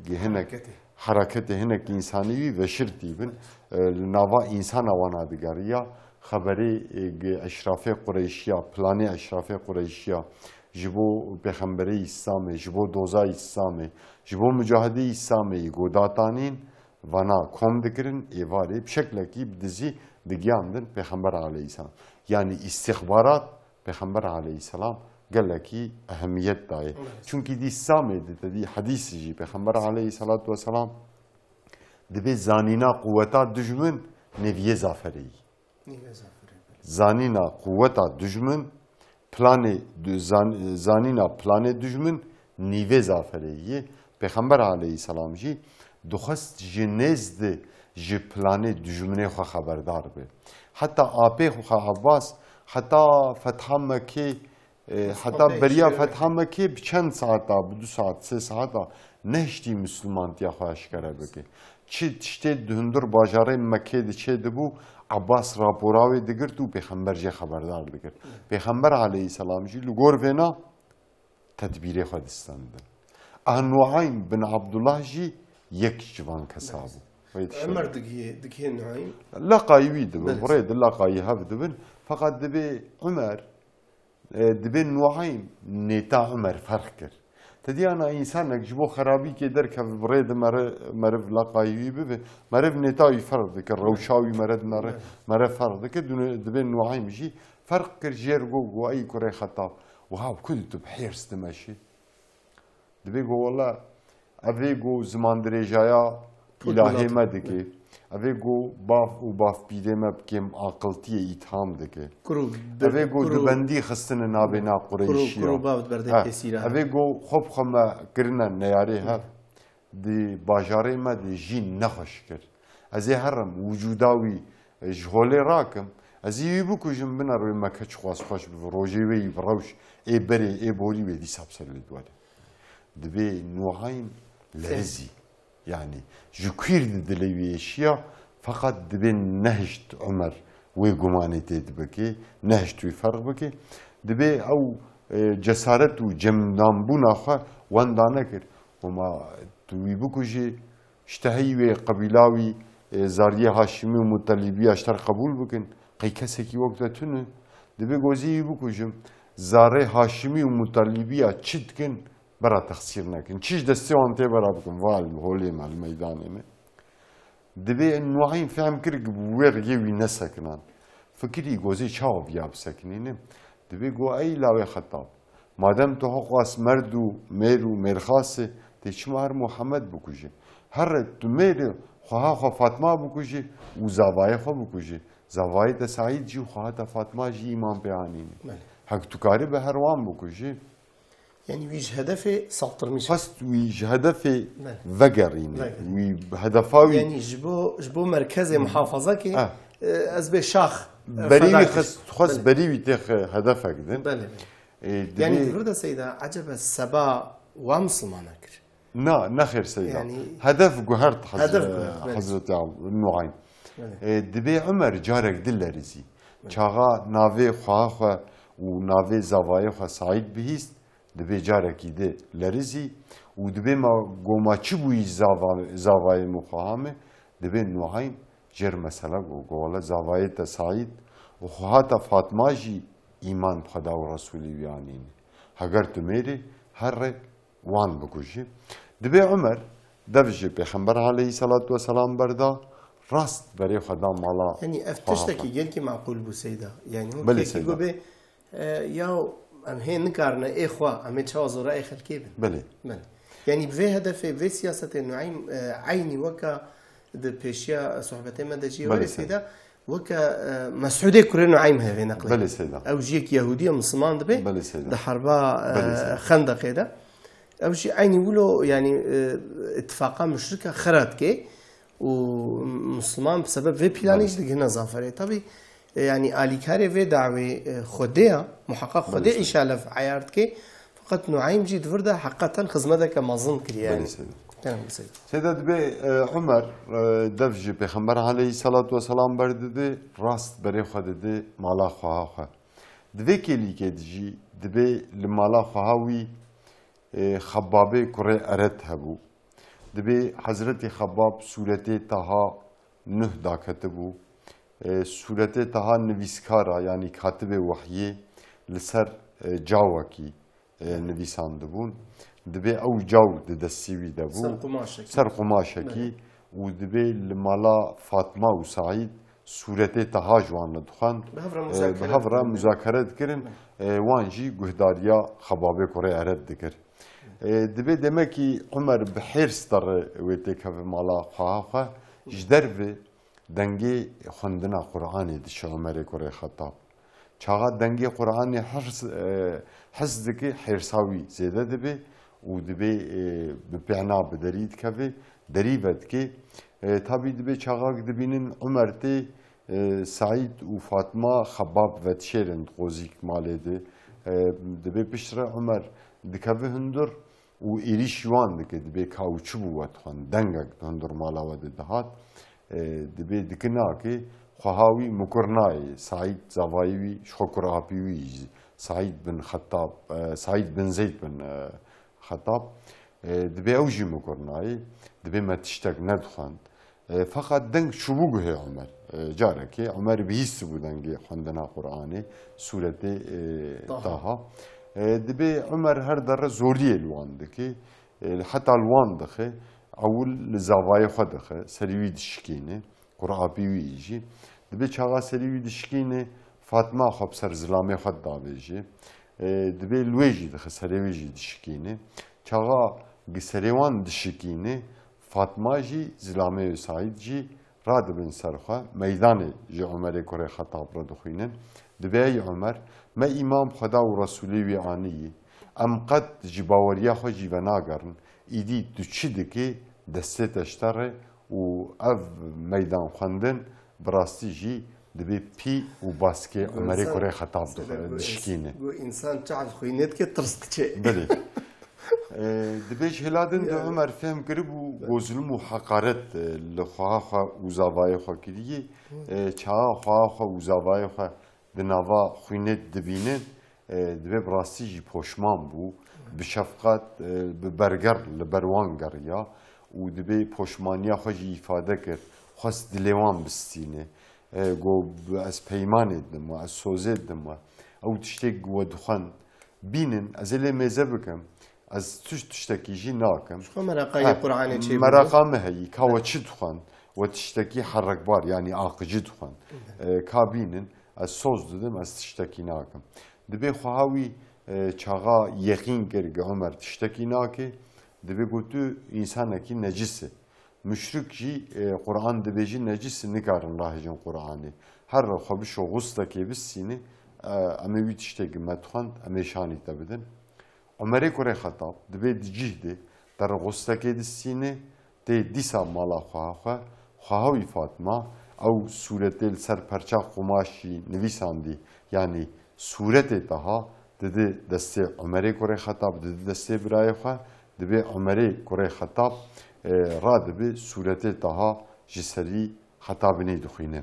gi hinek Hereketê. Hereketê hinek însanî wî veşirtî bin, e, li nava însana wana digeriya, xeberê, e, gi eşrafê Qureyşiya, planê eşrafê Qureyşiya, ji bo Pêxemberê Îslamê, ji bo doza Îslamê, ji bo mucahidê Îslamê yî godatanîn, vana kom dikirin, êvarê bi şeklekî bi dizî digiyandin Pêxember aleyhisselam. Yanî îstixbarat Pêxember aleyhisselam gelekî ehemiyet dayê. Evet. Çunkî dî Îslamê di te dî hedîsî jî Pêxember aleyhisselatu vesselam dibê zanîna quweta dijmin nêviyê zaferê yî. Nîve zaferê, belê. Zanîna quweta dijmin, planê du-, zan-, zanîna planê dijmin nîvê zaferê yê. Pêxember aleyhisselam jî dixwest ji nêz de ji planê dijminê xwe xeberdar be. Heta apê xwe Abbas, heta fetha Mekkê, e, Heta heta beriya beriya fetha Mekkê bi çend saeta, bi du saet, sê saeta nehiştî Mislimantiya xwe eşkere bike. Çi tiştê di hundir bajarê Mekkê de çê dibû, Abbas rapora wê digirt û Pêxember jê xeberdar digirt. Pêxember aleyhisselam jî li gor vêna tedbîrê xwe distendin. Ah Nuaym bin Abdullah jî yek ji van kesa bû. Wê dişê. Ömer digiye, digiye Nuaym. Leqayî wî dibin, Belê. Bi rê di leqayî hev dibin. Feqet dibê Umer, e, dibê Nuaym nêta Umer ferq kir. Te diyana însanek ji bo xerabîkê derkeve bi rê di meri-, meriv leqayî wî bibe. Meriv nêta wî ferq dike, rewşa wî mere di meri-, Belê. Mere ferq dike. Dune-, dibê Nuaym jî ferq kir, jêr got, got, "Ey kurê Xetab, wiha bi ku tu bi hêrs dimeşî?" Dibê got, "Wela, ev ê got ziman dirêjaya Pot îlahê milat. Me dike. Ev ê got bav û bavpîrê me bi kêm aqiltiyê îtham dike. Kur û bir-, Ev ê got kur û dibendî xistine nabêna kur û, Qureyşiya. Kur û bav di berdê Ha, tesîra." Ev ê got xwe bi xwe me kirine neyarê hev. Di bajarê me de jîn nexweş kir. Ez ê herim wicûda wî, e, ji holê rakim. Ez ê wî bikujim, biner wê me keç xwaz xweş bibe. Rojê wê yî bi rewş, ê berê, ê borî wê dîsa bi ser wê diwere. Dibê Nuaym lerizî. Yanî ji kuîr di dilê wî êşiya, feqet dibê nehişt Umer wê gumanê tê dibike, nehişt wî ferq bike. Dibê ew, e, cesaret û cemdanbûna xwe wenda nekir. Homa tu wî bikujî, ji tehî wê qebîla wî, e, zariyê Haşimî û Mutelîbiya ji te re qebûl bikin. Qey kesekî wek te tune. Dibê gozî wî bikujim. Zarê Haşimî û Mutelîbiya çi dikin, bera texsîr nekin. Çi ji destê wan tê bera bikin. Va li holê me, li meydanê me. Dibê Nuaym fehm kir ku bi wê rêyê wî nesekinan. Fikirî gozê çawa viya bisekinînim. Dibê got, "Ey lawê Xetab, madem tu xwe xwast merd û mêr û mêrxas e, tê çima her Muhammed bikujî? Herre tu mêrê xweha xwe Fatma bikujî û zavayê xwe bikujî. Zavayê te Saîd jî û xweha te Fatma jî îman pê anîne. Belê. Hek tu karî bi her wan bikujî." Yanî wî ji hedefê saptirmîş. Xwest wî ji hedefê Belê. Vegerîne. Vegerîne. Wî hedefa wî Yanî ji bo, ji bo merkezê muhafazakê, Ah. e, ez bê şax, e, Berî feda wî kir. Xwest, xwest Belê. Berî wî tê xe-, hedefek din. Belê, belê. E, Yanî dibê di vir de seyda, ecebe seba wa Mislimana kir? Na, nexêr seyda. Yanî Hedef guhert Hez-, Hedef guhert, belê. Hezretî Al-, Nuaym. Belê. E, dibê Umer carek di lerizî. Belê. Çaxa navê xweha xwe û navê zavayê xwe Saîd bihîst, dibê carekî di lerizî û dibê ma goma çi bûyî zava-, zavayê min xweha me, dibê Nuaym jêr mesela go, go wele zavayê te Saîd û xweha te Fatma jî îman bi Xweda û Resûlê wî anîne. Heger tu mêrî, herre wan bikujî. Dibê Umer dev ji Pêxember aleyhisselatu vesselam berda, rast berê xwe da mala Yanî ev xwe tiştekî hafa. Gelkî meqûl bû Seyda. Yanî hûn Belê, kekî Seyda. Go bê, e, ya em hê nikarine ê xwe, em ê çawa zora ê xelkê bin. Belê. Belê. Yanî bi vê hedefê, vê siyasetê Nueym, e, eynî weka di pêşiya sohbetê me de jî Belê, were Seyda. Seyda, weke, e, Mesûdê kurê Nueym hevê neqlê. Belê, Seyda. Ew jî yek Yehûdî ye, Misliman dibe. Belê, Seyda. Di herba, e, Belê, Seyda. Xendexê de. Ew jî eynî wilo, yanî, e, îtifaqa muşrika xera dike û Misliman bi sebeb vê planê Belê. Jî digihine zaferê. Tabî, e, yanî alîkarê vê dawê, e, Xwedê ya, muheqeq Xwedê Belê. Îşa lev eyar dike. Feqet Nueym jî di vir de heqeten xizmeteke mezin kiriye, Belê, yanî. Seyda. Kerem, Seyda. Seyda dibê, e, Umer, e, dev ji Pêxember aleyhisselatu vesselam berdidi, rast berê xwe didi mala xweha xwe. Di vê kêlîkê de jî dibê li mala xweha wî, e, Xebbabê kurê Eret hebû. Dibê Hezretî Xebbab sûretê Taha nuh daketibû. E, sûretê Taha nivîskara, yanî katibê wehyê li ser, e, cawekî, e, nivîsandibûn. Dibê ew caw di destî wî de bû. Ser qumaşekî. Ser qumaşekî Belê. Û dibê li mala Fatma û Saîd sûretê Taha ji wan re dixwend. Bi hev re E, bi muzakere hev re dikirin. Muzakere dikirin. Belê. E, wan jî guhdariya Xebabê kurê Eret dikir. E, dibê demekî Umer bi hêrs de re wê têkeve mala xweha xwe. Ji derve dengê xwendina Qur'anê diçe Umerê kurê Xetab. Çaxa dengê Qur'anê hirs, e, his dike, hêrsa wî zêde dibe û dibê, e, bi pêhna bi derî dikeve, derî vedike. E, tabî dibê çaxak dibînin Umer tê, e, Saîd û Fatma Xebab vedişêrin di qozîk malê de. E, dibê piştre Umer dikeve hundir û êrîşî wan dike, dibê ka û çi bû we dixwend, dengek di hundir mala we de dihat. E, dibê dike nake, xweha wî mukur nayê, Saîd zavayê wî, ji xwe kurapî wî jî, Saîd bin Xetab, e, Saîd bin Zeyd bin, e, Xetab. E, dibê ew jî mukur nayê, dibê me tiştek nedixwend. E, feqet deng çûbû guhê Umer. E, carekê Umer bihîstibû dengê xwendina Qur'anê, sûretê, e, Taha. Taha. E, dibê Umer her derre zoriyê li wan dike. E, heta li wan dixe, ewil li zavayê xwe dixe, serî wî dişikîne, qurapî wî jî. Dibê çaxa serî wî dişikîne, Fatma xwe bi ser zilamê xwe didavêje. E, dibê li wê jî dixe, serê wê jî dişikîne. Çaxa gi serê wan dişikîne, Fatma jî, zilamê wê Saîd jî radibin ser xwe, meydanê ji Umerê kurê Xetab re dixwînin. Dibê ey Umer, me îman bi Xweda û Resûlê wî aniyî. Em qet ji baweriya xwe jî venagerin. Îdî tu çi dikî, destê te ji te re û ev meydan xwendin bi rastî jî dibê pî û baskê Umerê kurê Xetab dixwe-, dişikîne. Got, însan çax xwînê dike, tirs diçe. Belê. E, dibê ji hêla din de Ya. Umer fêm kiribû, go zulm û heqaret, e, li xweha xwe û zavayê xwe kiriye. E, çaxa xweha xwe û zavayê xwe di nava xwînê dibînin, e, dibê bi rastî jî poşman bû. Bi şefqet, e, bi berger li ber wan geriya û dibê poşmaniya xwe jî îfade kir. Xwest dilê wan bistîne. E, go, ez peymanê didim we, ez sozê didim we. Ew tiştê we dixwend. Bînin, ez ê lê mêze bikim. Ez tuş tiştekî jî nakim. Ji xwe meraqa yê Qur'anê çêbû. Meraqa min heyî, ka we çi dixwend? We tiştekî herekbar, yanî aqici dixwend. E, ka bînin, ez soz didim, ez tiştekî nakim. Dibê xweha wî, e, çaxa yeqîn kir, gi Umer tiştekî nake. Dibê got, tu însanekî necis e. Muşrik jî, e, Qur'an dibêjî necis e, nikarin rahêjin Qur'anê. Herre xwe bişo xustekê bistîne, e, em ê wî tiştekî me dixwend, em ê şanî te bidin. Umerê kurê Xetab dibê di cih de, dere xustekê distîne, tê dîsa mala xweha xwe, xweha wî Fatma, ew sûretê li ser perça qumaşî nivîsandî, yanî sûretê Taha didi destê Umerê kurê Xetab, didi destê birayê xwe, dibê Umerê kurê Xetab, e, radibi sûretê Taha ji serî heta binê dixwîne.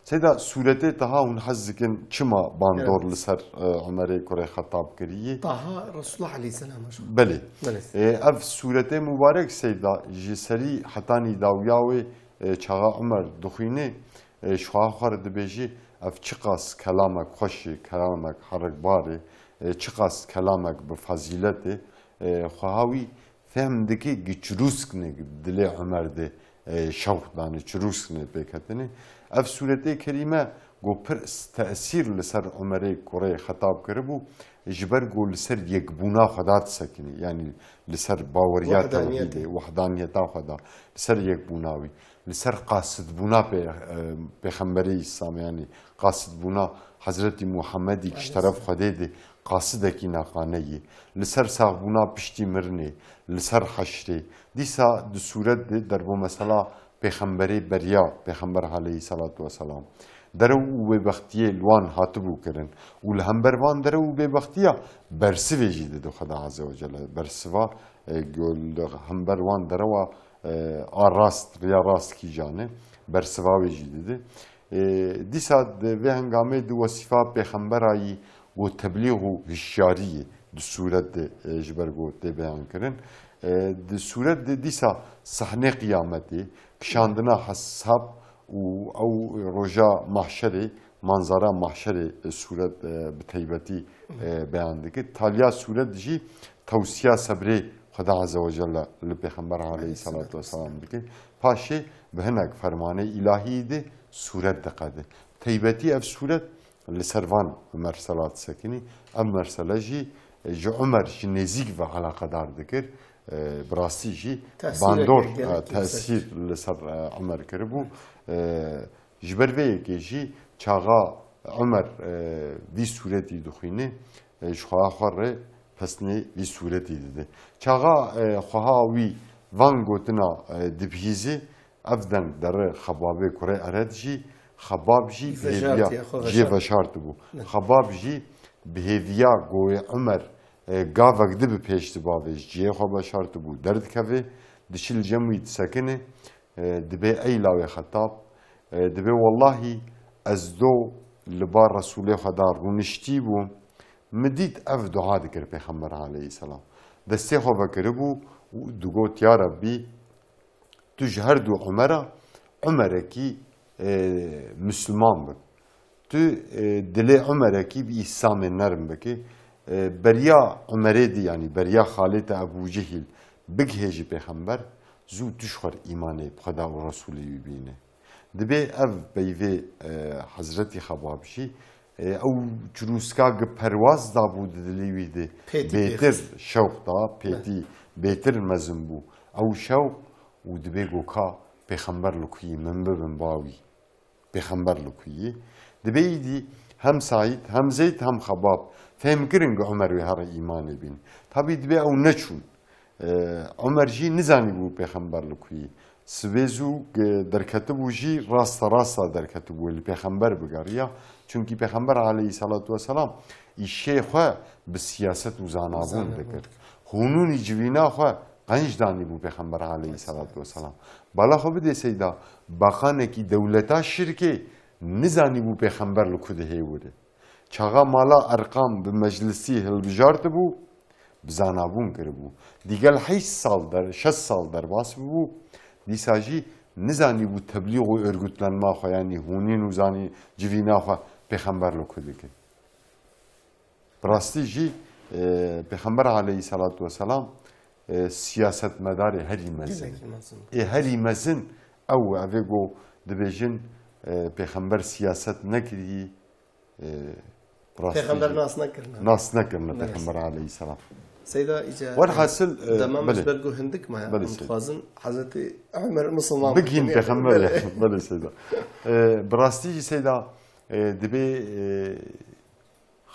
Seyda, sûretê Taha hûn hez dikin çima bandor Evet. li ser, e, Umerê kurê Xetab kiriye? Taha Resulullah aleyhisselam aşağı. Belê. Belê. E, ev sûretê mubarek Seyda ji serî hetanî dawiya wê, e, çaxa Umer dixwîne, e, ji xweha xwe re dibêjî, Ev çiqas kelamek xweş e, kelamek herekbar e, e, çiqas kelamek bi fezîlet e, e, xweha wî fehm dike, giçrûsk ne dilê Umer de, e, şewq dane, çirûsk ne pêketine. Ev sûretê kerîme ku pir s-, tesîr li ser Umerê kurê Xetab kiribû, ji ber ku li ser yekbûna xwe da disekinî, yanî li ser baweriya Wahdaniyetê. Tewhîdê, wahdaniyeta xwe da, li ser yekbûna wî, li ser qasidbûna pê-, e, pêxemberê Îslamê, yanî qasidbûna Hezretî Muhammedî ki ji teref Xwedê de qasidekî naqane yê, li ser saxbûna piştî mirinê, li ser heşrê. Dîsa di sûret de derbo mesela pêxemberê beriya, pêxember aleyhissalatu vesselam. Derew û bêbextiyê li wan hatibû kirin û li hember van derew û bêbextiya bersivê jî dide Xweda Azze ve Celle. Bersiva, e, gol li hember wan derewa, e, a rast, riya rast kîjan e, bersiva wê jî dide. E, dîsa di vê hengamê di wesîfa pêxembera yî û teblîx û hişyariyê di sûret de, e, ji ber ku tê beyan kirin. E, di sûret de dîsa sahnê qiyametê, kişandina hesab û ew roja mahşerê, manzara mahşerê, e, sûret, e, bi taybetî, e, beyan dike. Taliya sûret jî tewsiya sebrê Xweda Azze ve Celle li Pêxember aleyhissalatu vesselam dike. Paşê bi hinek fermanê îlahiyî de sûret diqede. Taybetî ev sûret li ser van mersela disekinî. Ev mersele jî, e, ji Umer ji nêzîk ve eleqedar dikir. E, bi rastî jî bandor, e, tesîr li ser, e, Umer kiribû. E, ji ber vê yekê jî çaxa Umer, e, vî sûretî dixwîne, e, ji xweha xwe re pesnê vî sûretî dide. Çaxa, e, xweha wî van gotina, e, dibihîzî, ev deng dere Xebabê kurê Eret jî, Xebab jî bihêviya jê veşartibû. Xebab jî bihêviya goyê Umer, e, gavek di bi pêş dibavê ji cihê xwe veşartibû, derdikeve, diçî li cem wî disekine, e, dibê ey lawê Xetab, e, dibê wellahî ez do li ba Resûlê Xweda rûniştî bûm, min dît ev dua dikir Pêxember aleyhisselam. Destê xwe vekiribû û digot, ya Rebbî, tu ji her du Umera, Umerekî, e, Misliman bik. Tu, e, dilê Umerekî bi Îslamê nerm bikî. E, beriya Umerê dî, yanî beriya xalê te Ebû Cihîl bigihêjî Pêxember, zû tu ji xwe re îmanê bi Xweda û Resûlê wî bîne. Dibê ev peyvê, e, Hezretî Xebab jî, e, ew çirûska gi perwaz dabû di dilê wî de bêtir şewq da, pêtî bêtir mezin bû. Ew şewq û dibê goka Pêxember li ku yî, min bibin ba wî. Pêxember li ku yî. Dibê îdî hem Saîd, hem Zeyd, hem Xebab fehm kirin ku Umer wê here îmanê bîn. Tabî dibê ew neçûn. E, Umer jî nizanîbû Pêxember li ku yî. Sibê zû, e, derketibû jî rasta rasta derketibû, li Pêxember bigeriya. Çunkî Pêxember aleyhissalatu vesselam îşê xwe bi siyaset û zanabûn dikir. Hûnûnî civîna xwe qenc danîbû Pêxember aleyhissalatu vesselam. Bala xwe bidê Seyda, baqanekî dewleta şirkê nizanîbû Pêxember li ku dihê wire. Çaxa mala Erqam bi meclisî hilbijartibû, bi zanabûn kiribû. Digel heşt sal der, şeş sal derbas bibû, dîsa jî nizanîbû teblîx û örgütlenma xwe, yanî hûnîn û zanî civîna xwe Pêxember li ku dike. Bi rastî jî, e, Pêxember aleyhissalatu vesselam, e, siyasetmedarê herî mezin. Gelekî mezin. Ê herî mezin ew e, evê ku dibêjin, e, Pêxember siyaset nekirî, e, bi rastî Pêxember jî nas nekirine. Nas nekirine Pêxember aleyhisselam. Seyda, îca Welhasil, e, dema me belê. Ji ber ku hindik maye, Belê em Seyda. Dixwazin Hezretî Umer Musulman Bigihîn bikin, Pêxember ya. Belê. Belê Seyda. E, bi rastî jî Seyda, e, dibê, e,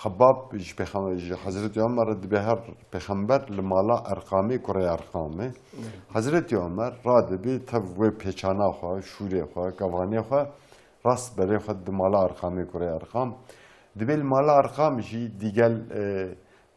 Xebab ji Pêxember, ji Hezretî Umer re dibê her Pêxember li mala Erqamê kurê Erqamê. Hezretî Umer radibe tev wê pêçana xwe, şûrê xwe, kevanê xwe rast berê xwe di mala Erqamê kurê Erqam. Dibê li mala Erqam jî digel, e,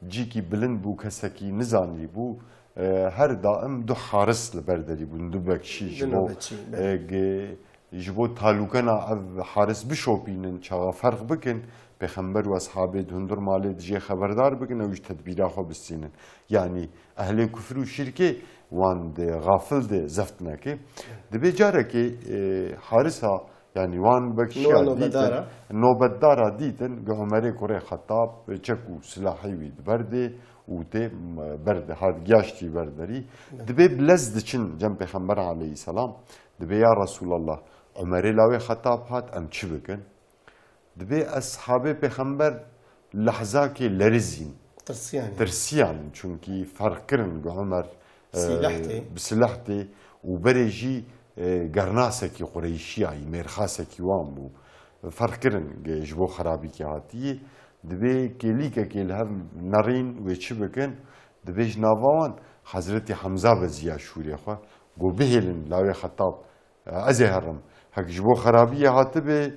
cîkî bilind bû, kesekî nizanî bû. E, her daim du haris li ber derî bûn, du bekçî ji Du bo, nobetçî, belê. e, gi-, ji bo talûkena ev haris bişopînin, çaxa ferq bikin, Pêxember û eshabê di hundir malê dijê xeberdar bikin, ew ji tedbîra xwe bistînin. Yanî ehlê kufr û şirkê wan di xafil de zeft neke. Dibê carekê, e, harisa Yani wan bekşiya dîtin, nobetdara dîtin, gi Umerê kurê Xettab çek û silahê wî di ber dê û tê ber de hat giyaştî ber derî. Dibê bi lez diçin cem Pêxember aleyhisselam, dibê ya Resulallah, Umerê lawê Xettab hat, em çi bikin? Dibê eshabê Pêxember lehzakê lerizîn. Tirsiyan. Tirsiyan, çunkî ferq kirin gi Umer, e, Sîleh tê. Bi silah tê û berê jî, e, gernasekî Qureyşiyayî, mêrxasekî wan bû. Ferq kirin gi ji bo xerabîkê hatiyê. Dibê kêlîkekê li hev nerîn wê çi bikin? Dibê ji nava wan Hezretî Hemza ve ziya şûrê xwe. Got bihêlin lawê Xetab. Ez ê herim. Hek ji bo xerabiyê hatibe,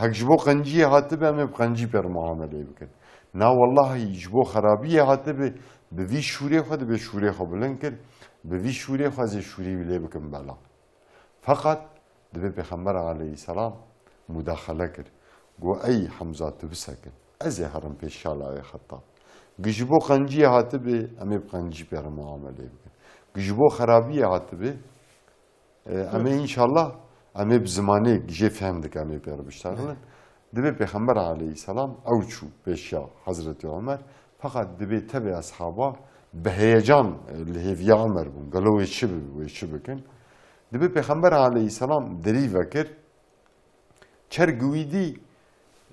hek ji bo qenciyê hatibe, em ê bi qencî pê re muameleyê bikin. Na wellahî ji bo xerabiyê hatibe, bi vî şûrê xwe dibe şûrê xwe bilind kir, bi vî şûrê xwe ez ê şûrê wî lê bikim bela. Feqet dibê Pêxember aleyhisselam mudaxele kir. Got, ey Hemza, tu bisekin. Ez ê herim pêşiya lawê Xetab. Gi ji bo qenciyê hatibe, em ê bi qencî pê re muameleyê bikin. Gi ji bo xerabiyê hatibe, E, em ê înşallah, em ê bi zimanê jê fehm dike, em ê pê re biştexilin. Dibê Pêxember aleyhisselam ew çû pêşiya Hezretî Omer, feqet dibê tevê eshaba bi heyecan, e, li hêviya Omer bûn. Gelo wê çi bi-, wê çi bikin? Dibê Pêxember aleyhisselam derî vekir, çerg wî dî,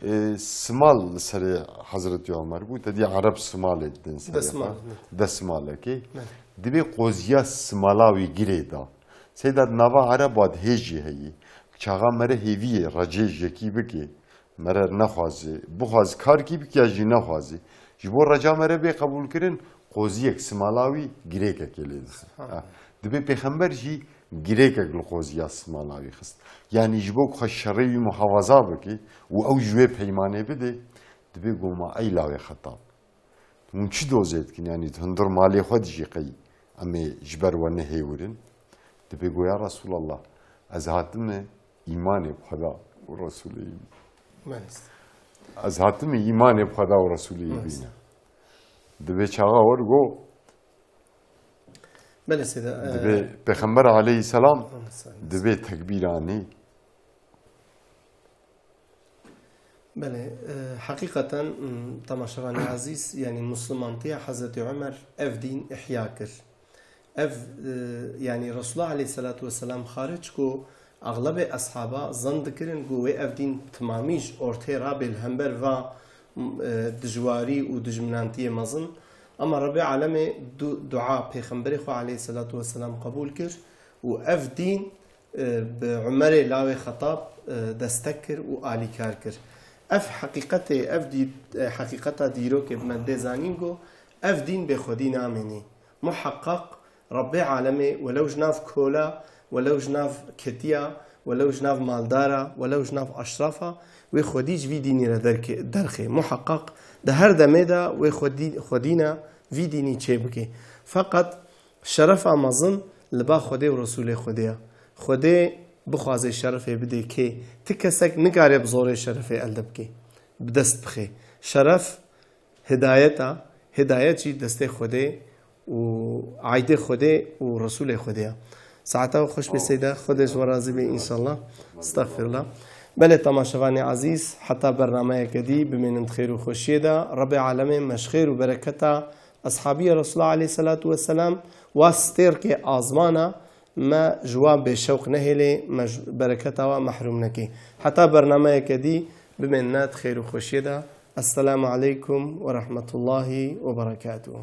e, simal li serê Hezretî Omer bû. Te dî Ereb simalê didin serê xwe. Desmal, evet. Desmalekê. Evet. Dibê qoziya simala wî girê da. Seyda di nava Ereba de hêj jî heyî. Çaxa mere hêviyê recê jekî bike. Mere nexwaze. Bixwaze karkî bike ya jî nexwaze. Ji bo reca mere bê qebûlkirin, qoziyek simala wî girêkekê lê dixin. Ha. Ha. Dibê Pêxember jî girêkek li qoziya simala wî xist. Yanî ji bo ku xwe şerê wî muhafaza bike û ew ji wê peymanê bide, dibê got ma ey lawê Xetab. Hûn çi dozê dikin? Yanî di hundir malê xwe de jî qey em ê ji ber we nehêwirin? Dibê got ya Resulallah, ez hatime îmanê bi Xweda û Resulê wî. Belê. Ez hatime îmanê bi Xweda û Resulê wî bîne. Dibê çaxa wer got, Belê seyda, e, dibê Pêxember aleyhisselam, Allahümme salli. Dibê tekbîr anî. Belê, e, heqîqeten, m, temaşevanê ezîz, yanî muslimantiya Hezretî Omer ev dîn ihya kir. Ev, e, yanî Resulullah aleyhisselatu vesselam xaric ku exlebê eshaba zan dikirin ku wê ev dîn timamî ji ortê rabê li hember va, m, e, dijwarî û dijminantiyê mezin. Ama Rebê Alemê du-, dua Pêxemberê xwe aleyhisselatu vesselam qebûl kir û ev dîn, e, bi Umerê lawê Xetab, e, destek kir û alîkar kir. Ev heqîqetê, ev dî-, e, heqîqeta dîrokê bi me dê zanîn ku ev dîn bê xwedî namînî. Muheqeq Rebbê alemê welew ji nav kola, welew ji nav ketiya, welew ji nav maldara, welew ji nav eşrafa, wê xwedî ji vî dînî re derke-, derxê. Muheqeq di her demê de wê xwedî-, xwedîna vî dînî çêbike. Feqet şerefa mezin li ba Xwedê û Resûlê Xwedê ye. Xwedê bixwaze şerefê bidê kê? Ti kesek nikare bi zorê şerefê elde bike, bi dest bixe. Şeref hidayet a, hidayet jî destê Xwedê û aydê Xwedê û Resûlê Xwedê ye. Saeta we xweş be seyda, Xwedê ji we razî be înşallah. Estexfirullah. Belê temaşevanê ezîz, heta bernameyeke dî bimînin di xêr û xweşiyê de. Rebê alemê me ji xêr û bereketa eshabiya Resulullah aleyhisselatu vesselam, wa stêrkê azmana, me ji wan bêşewq nehêlê, me ji bereketa wan mehrûm nekê. Heta bernameyeke dî bimênine di xêr û xweşiyê de. Esselamu aleykum ve rahmetullahi ve berekatuhu.